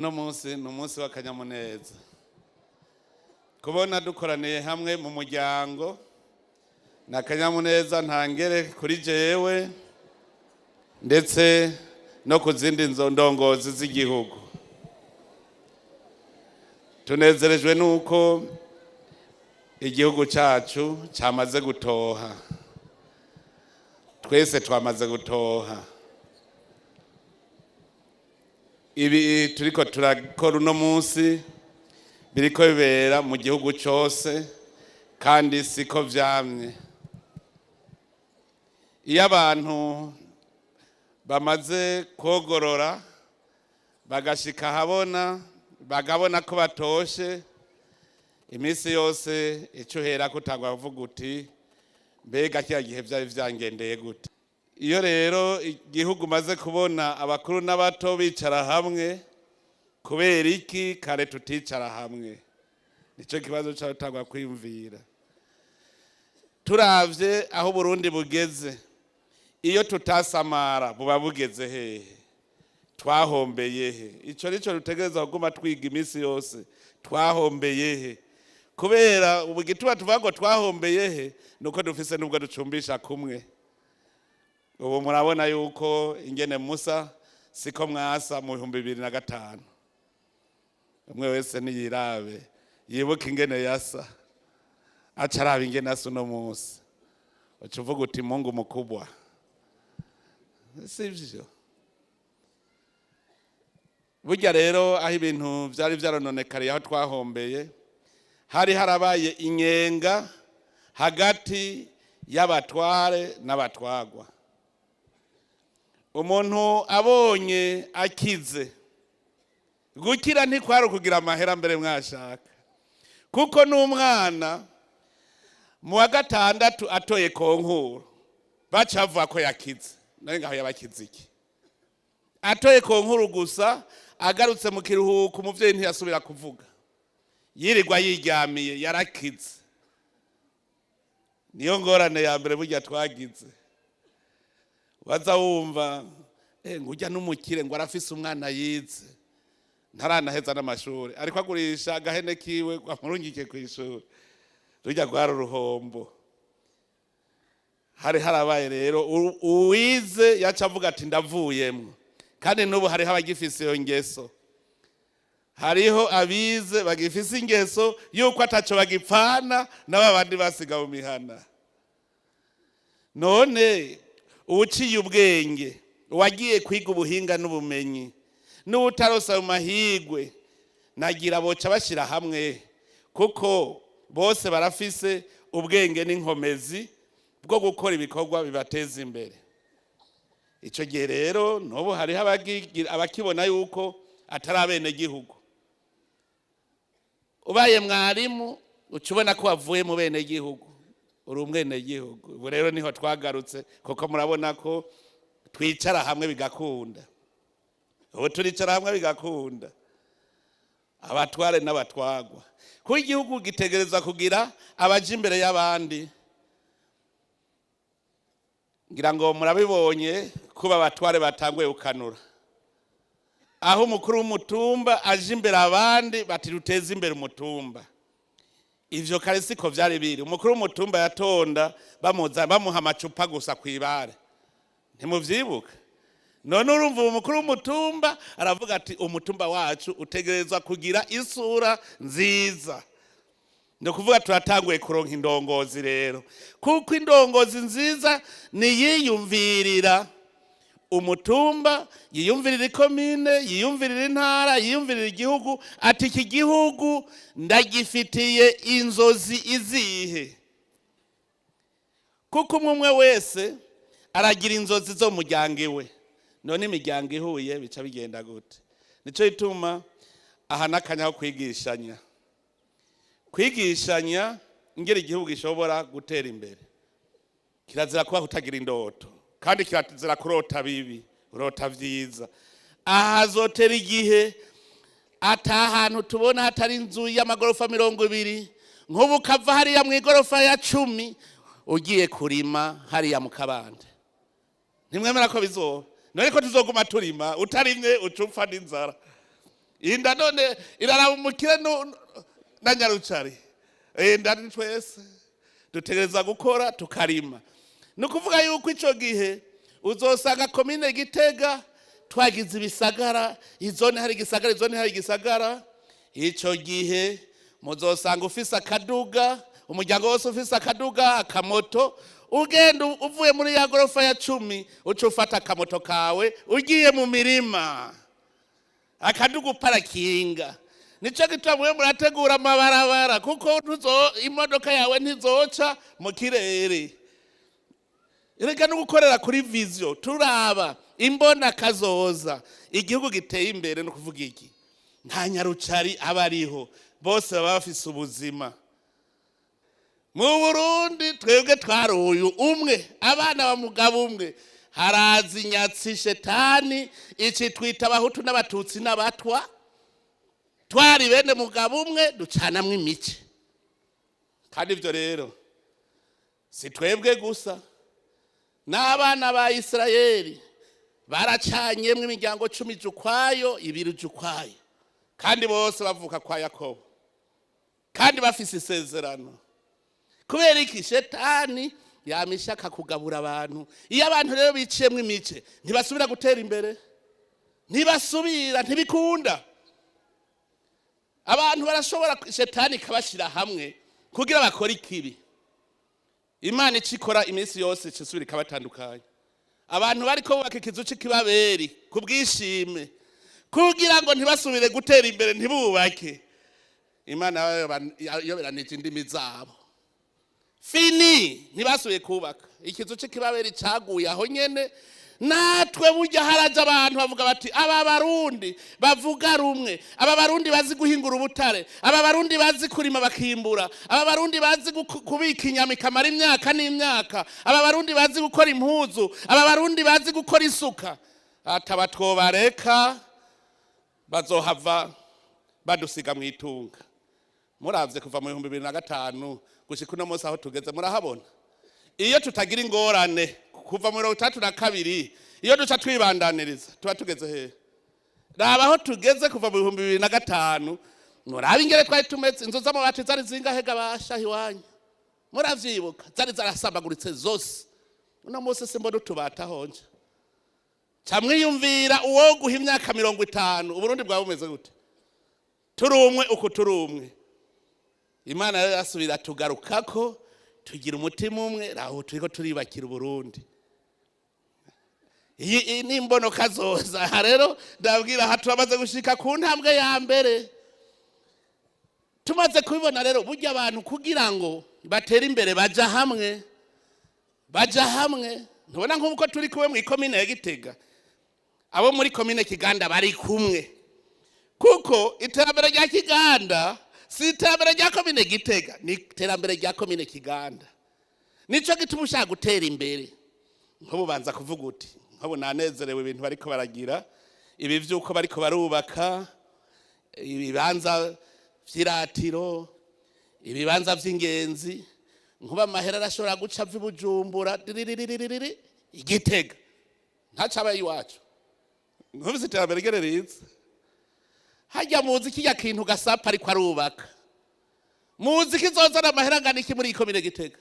Uno munsi ni umunsi w'akanyamuneza kubona dukoraniye hamwe mu muryango. Ni akanyamuneza ntangere kuri jewe ndetse no ku zindi ndongozi z'igihugu. Tunezerejwe n'uko igihugu cyacu cyamaze gutoha, twese twamaze gutoha. Ibi turiko turakora uno munsi biriko bibera mu gihugu cyose, kandi siko vyamye. Iyo abantu bamaze kogorora bagashika ahabona, bagabona ko batoshe, iminsi yose icyo uhera utangwa kuvuga uti: "Mbega kiriya gihe vyari vyangendeye gute?" Iyo rero igihugu umaze kubona abakuru n'abato bicara hamwe, kubera iki kare tuticara hamwe? Nicyo kibazo cyatangwa kwiyumvira. Turavye aho Burundi bugeze, iyo tutasamara buba bugeze hehe? Twahombeye he? Ico nico dutegereza kuguma twiga iminsi yose: twahombeye he? Kubera ubu gituma tuvuga ngo twahombeye he, nuko dufise nubwo ducumbisha kumwe. Ubu murabona yuko ingene musa siko mwasa mu 2005. Umwe wese niyirabe, yibuke ingene yasa, aca araba ingene asa uno munsi, uca uvuga uti: "Mungu mukubwa." Sivyo? Burya rero aho ibintu vyari vyarononekariye, aho twahombeye, hari harabaye inyenga hagati y'abatware n'abatwagwa. Umuntu abonye akize, gukira ntikwari ukugira amahera mbere mwashaka, kuko n'umwana mu wa gatandatu atoye concours baca bavuga ko yakize. None ngaho yabakize iki? Atoye concours gusa, agarutse mu kiruhuko umuvyeyi ntiyasubira kuvuga, yirirwa yiryamiye, yarakize. Niyo ngorane ya mbere burya twagize. Waza wumva ngo ujya n'umukire, ngo arafise umwana yize, ntaranaheza n'amashuri, ariko agurisha agahene kiwe ngo amurungike ku ishuri. Rujya rwari uruhombo. Hari harabaye rero uwize yaca avuga ati: "Ndavuyemwo." Kandi n'ubu hariho abagifise iyo ngeso, hariho abize bagifise ingeso yuko ataco bagipfana n'aba bandi basiga mu mihana. None uwuciye ubwenge, uwagiye kwiga ubuhinga n'ubumenyi, n'uwutarosa ayo mahigwe, nagira boca bashyira hamwe, kuko bose barafise ubwenge n'inkomezi bwo gukora ibikorwa bibateza imbere. Icyo gihe rero n'ubu hariho abakibona yuko atari abenegihugu. Ubaye mwarimu uca ubona ko wavuye mu benegihugu, uri umwenegihugu. Ubu rero niho twagarutse, kuko murabona ko twicara hamwe bigakunda. Ubu turicara hamwe bigakunda, abatware n'abatwagwa, kuko igihugu gitegereza kugira abaja imbere y'abandi. Ngira ngo murabibonye kuba abatware batanguye gukanura, aho umukuru w'umutumba aje imbere abandi bati: "Ruteze imbere umutumba." Ivyo kare siko vyari biri. Umukuru w'umutumba yatonda bamuza bamuha amacupa gusa kwibare, ntimuvyibuka? None urumva uwo mukuru w'umutumba aravuga ati: "Umutumba wacu utegerezwa kugira isura nziza." Ni ukuvuga turatanguye kuronka indongozi rero, kuko indongozi nziza niyiyumvirira umutumba, yiyumvirira ikomine, yiyumvirira intara, yiyumvirira igihugu, ati: "Iki gihugu ndagifitiye inzozi izihe?" Kuko umwe umwe wese aragira inzozi zo mu muryango iwe. None imiryango ihuye bica bigenda gute? Nicyo gituma aha n'akanya ko kwigishanya, kwigishanya ingera igihugu gishobora gutera imbere. Kirazira kuba kutagira indoto, kandi kirazira kurota bibi, urota vyiza. Aha hazotera igihe ata hantu tubona hatari inzu y'amagorofa 20. Nk'ubu ukava hariya mu igorofa ya 10 ugiye kurima hariya mu kabande, ntimwemera ko bizoba? None ko tuzoguma turima, utarimye uca upfa n'inzara. Inda none iraraba umukire na nyarucari. Inda ni twese dutegereza gukora tukarima. Ni ukuvuga yuko ico gihe uzosanga komine Gitega twagize ibisagara, izone hari igisagara, izone hari igisagara. Ico gihe muzosanga ufise akaduga, umuryango wose ufise akaduga, akamoto. Ugenda uvuye muri ya gorofa ya 10, uca ufata akamoto kawe ugiye mu mirima, akaduga uparakinga. Nico gituma mwe murategura amabarabara, kuko imodoka yawe ntizoca mu kirere. Reka no gukorera kuri vision, turaba imbona kazoza, igihugu giteye imbere. No kuvuga iki, nta nyarucari aba ariho, bose baba bafise ubuzima. Mu Burundi twebwe twari uyu umwe, abana ba mugabo umwe. Haraza inyatsi shetani iki twita abahutu n'abatutsi n'abatwa. Twari bene mugabo umwe, ducanamwo imice. Kandi ibyo rero si twebwe gusa, n'abana ba Isirayeli baracanyemwo imiryango 10 ija ukwayo, ibiri ija ukwayo, kandi bose bavuka kwa Yakobo, kandi bafise isezerano. Kubera iki? Shetani yama ishaka kugabura abantu. Iyo abantu rero biciyemwo imice, ntibasubira gutera imbere, ntibasubira, ntibikunda. Abantu barashobora, shetani ikabashyira hamwe kugira bakore ikibi. Imana ico ikora iminsi yose, icisubira ikabatandukanya. Abantu bariko bubaka ikizu c'ikibaberi ku bwishime kugira ngo ntibasubire gutera imbere, ntibubake, Imana yayoberanije indimi zabo. Fini, ntibasubiye kubaka. Ikizu c'ikibaberi caguye aho nyene. Natwe burya haraja abantu bavuga bati: "Aba Barundi bavuga rumwe, aba Barundi bazi guhingura ubutare, aba Barundi bazi kurima bakimbura, aba Barundi bazi kubika inyama ikamara imyaka n'imyaka, aba Barundi bazi gukora impuzu, aba Barundi bazi gukora isuka, ataba twobareka bazohava badusiga mu itunga." Muravye kuva mu 2005 gushika uno munsi aho tugeze, murahabona. Iyo tutagira ingorane kuva mu 62, iyo duca twibandaniriza, tuba tugeze hehe? Raba aho tugeze kuva mu 2005. Murabe ingere twari tumeze. Inzu z'amabati zari zingahe gabasha iwanyu? Muravyibuka? Zari zarasambaguritse zose. Uno munsi simbona utubati ahonje. Ca mwiyumvira, uwo guha imyaka 50, Uburundi bwaba bumeze gute? Turi umwe uku, turi umwe. Imana rero yasubira tugarukako, tugira umutima umwe. Raho turiko turibakira Uburundi. Iyi ni imbono kazoza. Aha rero ndabwira, aha turamaze gushika ku ntambwe ya mbere. Tumaze kubibona rero, burya abantu kugira ngo batere imbere baja hamwe, baja hamwe. Ntubona nk'uko turi kumwe mu ikomine ya Gitega, abo muri komine Kiganda bari kumwe, kuko iterambere rya Kiganda si iterambere rya komine Gitega, ni iterambere rya komine Kiganda. Nico gituma ushaka gutera imbere, nk'ubu banza kuvuga uti: "Nk'ubu nanezerewe ibintu bariko baragira, ibi vy'uko bariko barubaka ibibanza vy'iratiro, ibibanza vy'ingenzi." Nkuba amahera arashobora guca ava i Bujumbura diririririri Igitega, ntacabaye iwacu. Nkubise iterambere rigere riza hajya. Muzi kirya kintu Gasapa ariko arubaka, muzi kizozana amahera angana iki muri iyi komine Gitega?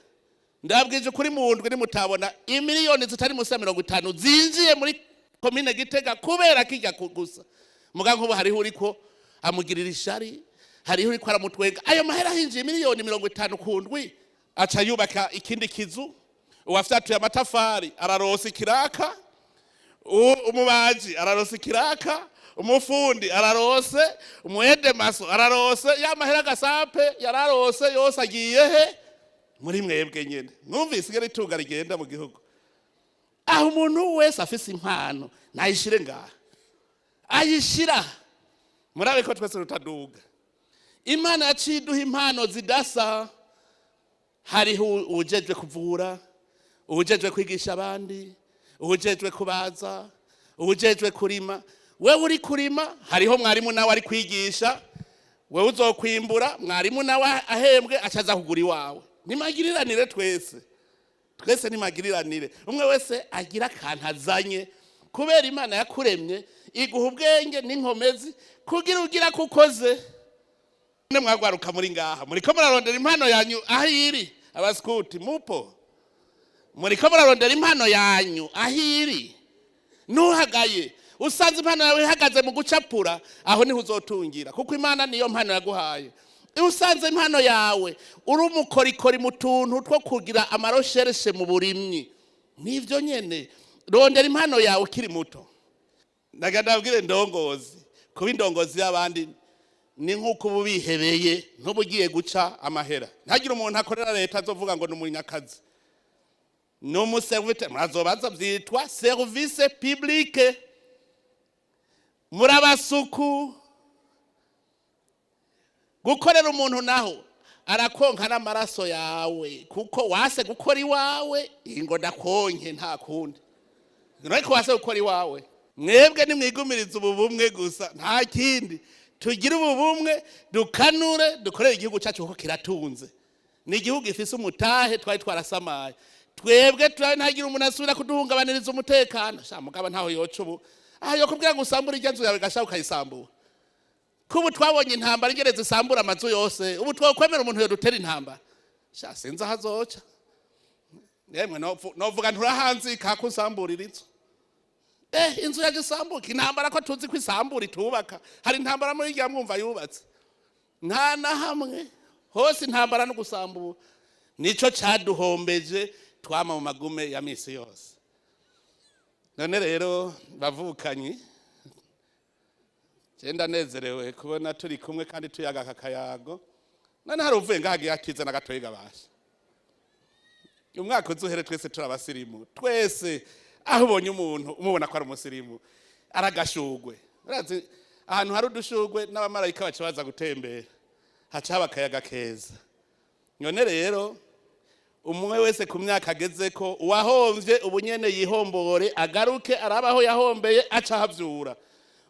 Ndabwije ukuri, mu ndwi nimutabona imiliyoni zitari munsi ya 50 zinjiye muri komine Gitega kubera kijya gusa. Muga nkubu hariho uriko amugirira ishari, hariho uriko aramutwenga. Ayo mahera hinjiye miliyoni 50 ku ndwi, aca yubaka ikindi kizu. Uwafyatuye amatafari ararosa ikiraka, umubaji ararosa ikiraka, umufundi ararose, umuedemaso ararose. Ya mahera Gasape yararose yose agiye he? Muri mwebwe nyene. Mwumvise ingene itunga rigenda mu gihugu? Aho umuntu wese afise impano nayishire ngaha, ayishira, murabe ko twese rutaduga. Imana yaciye iduha impano zidasa. Hariho uwujejwe kuvura, uwujejwe kwigisha abandi, uwujejwe kubaza, uwujejwe kurima. Wewe uri kurima, hariho mwarimu nawe ari kwigisha. Wewe uzokwimbura, mwarimu nawe ahembwe acaza kugura iwawe. Nimagiriranire twese, twese nimagiriranire. Umwe wese agira akantu azanye, kubera Imana yakuremye iguha ubwenge n'inkomezi. Kugira ugira ko ukoze. Ne mwagwaruka muri ngaha, muriko murarondera impano yanyu aho iri. Abaskuti mupo, muriko murarondera impano yanyu aho iri. Ntuhagaye usanze impano yawe ihagaze mu gucapura, aho niho uzotungira, kuko Imana niyo mpano yaguhaye. Iyo usanze impano yawe uri umukorikori mu tuntu two kugira ama recherches mu burimyi, nivyo nyene. Rondera impano yawe ukiri muto. Ndabwire ndongozi, kuba indongozi y'abandi ni nk'uko uba ubihebeye, ntuba ugiye guca amahera. Ntagire umuntu akorera leta azovuga ngo ni umunyakazi, ni umu serviteur. Murazobaza, byitwa service public. Murabasuku gukorera umuntu, naho arakonka n'amaraso yawe, kuko wase gukora iwawe ingo ndakonke, nta kundi. Ariko wase gukora iwawe. Mwebwe nimwigumiriza ubu bumwe gusa, nta kindi. Tugire ubu bumwe, dukanure, dukorere igihugu cyacu, kuko kiratunze. Ni igihugu gifise umutahe twari twarasamaye. Twebwe turabe, ntagira umuntu asubira kuduhungabaniriza umutekano. Sha mugabo, ntaho yoca ubu aha yokubwira ngo usambure irya nzu yawe, gashaka ukayisambura. Kubu twabonye intambara igeretse isambura amazu yose, ubu twokwemera umuntu yodutera intambara? Sha, sinzi aho azoca. Yemwe, novuga nturahanzika ko usamburira inzu. Inzu yaje isambuka. Intambara ko tuzi ko isambura itubaka, hari intambara muri irya mwumva yubatse? Nta na hamwe. Hose intambara no gusambura. Nico caduhombeje, twama mu magume ya misi yose. None rero bavukanyi, je ndanezerewe kubona turi kumwe kandi tuyaga aka kayago. None hari uvuye ngaha agiye atize na gatoyi gabasha. Umwaka uzuhere twese turi abasirimu. Twese aho ubonye umuntu umubona ko ari umusirimu, aragashugwe. Urazi ahantu hari udushugwe n'abamarayika baca baza gutembera, haca haba akayaga keza. None rero umwe wese ku myaka ageze ko, uwahomvye ubu nyene yihombore, agaruke arabe aho yahombeye, aca ahavyura.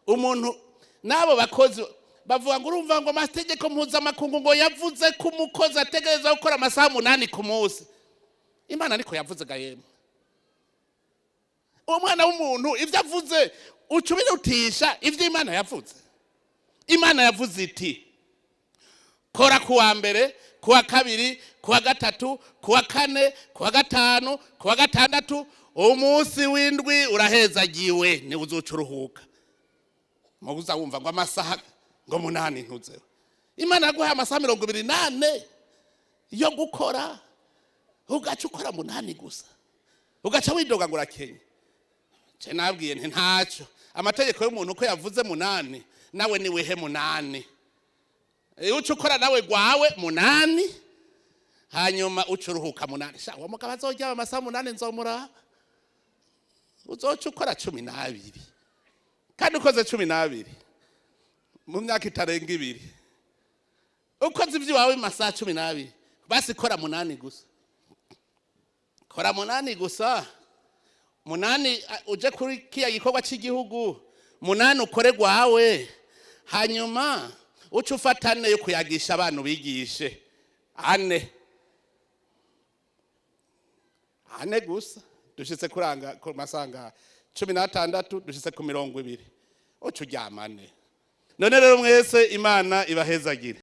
Umuntu n'abo bakozi bavuga ngo urumva ngo amategeko mpuzamakungu ngo yavuze ko umukozi ategereza gukora amasaha 8 ku munsi. Imana niko yavuze ga yemwe. Uwo mwana w'umuntu ibyo avuze uca ubirutisha ibyo Imana yavuze. Imana yavuze iti: kora ku wa mbere, ku wa kabiri, ku wa gatatu, ku wa kane, ku wa gatanu, ku wa gatandatu, umunsi w'indwi urahezagiwe, niwe uzoca uruhuka. Mubuza wumva ngo amasaha ngo 8 ntuzeho. Imana yaguhaye amasaha 24 yo gukora, ugaca ukora 8 gusa, ugaca widoga ngo urakenye. Je nabwiye nti ntacyo, amategeko y'umuntu uko yavuze 8, nawe niwehe 8. Uca ukora nawe gwawe 8, hanyuma uca uruhuka 8. Sha, uwo mugabo azoryama amasaha 8 nzomuraba. Uzoca ukora 12, kandi ukoze 12 mu myaka itarenga 2, ukoze iby'iwawe mu masaha 12, basi kora 8 gusa, kora 8 gusa. 8 uje kuri kiya gikorwa cy'igihugu, 8 ukore gwawe, hanyuma uce ufata 4 yo kuyagisha abantu, bigishe 4, 4 gusa. Dushitse kuranga ku masanga 16, dushitse ku 20, uca uryama 4. None rero mwese Imana ibahezagire.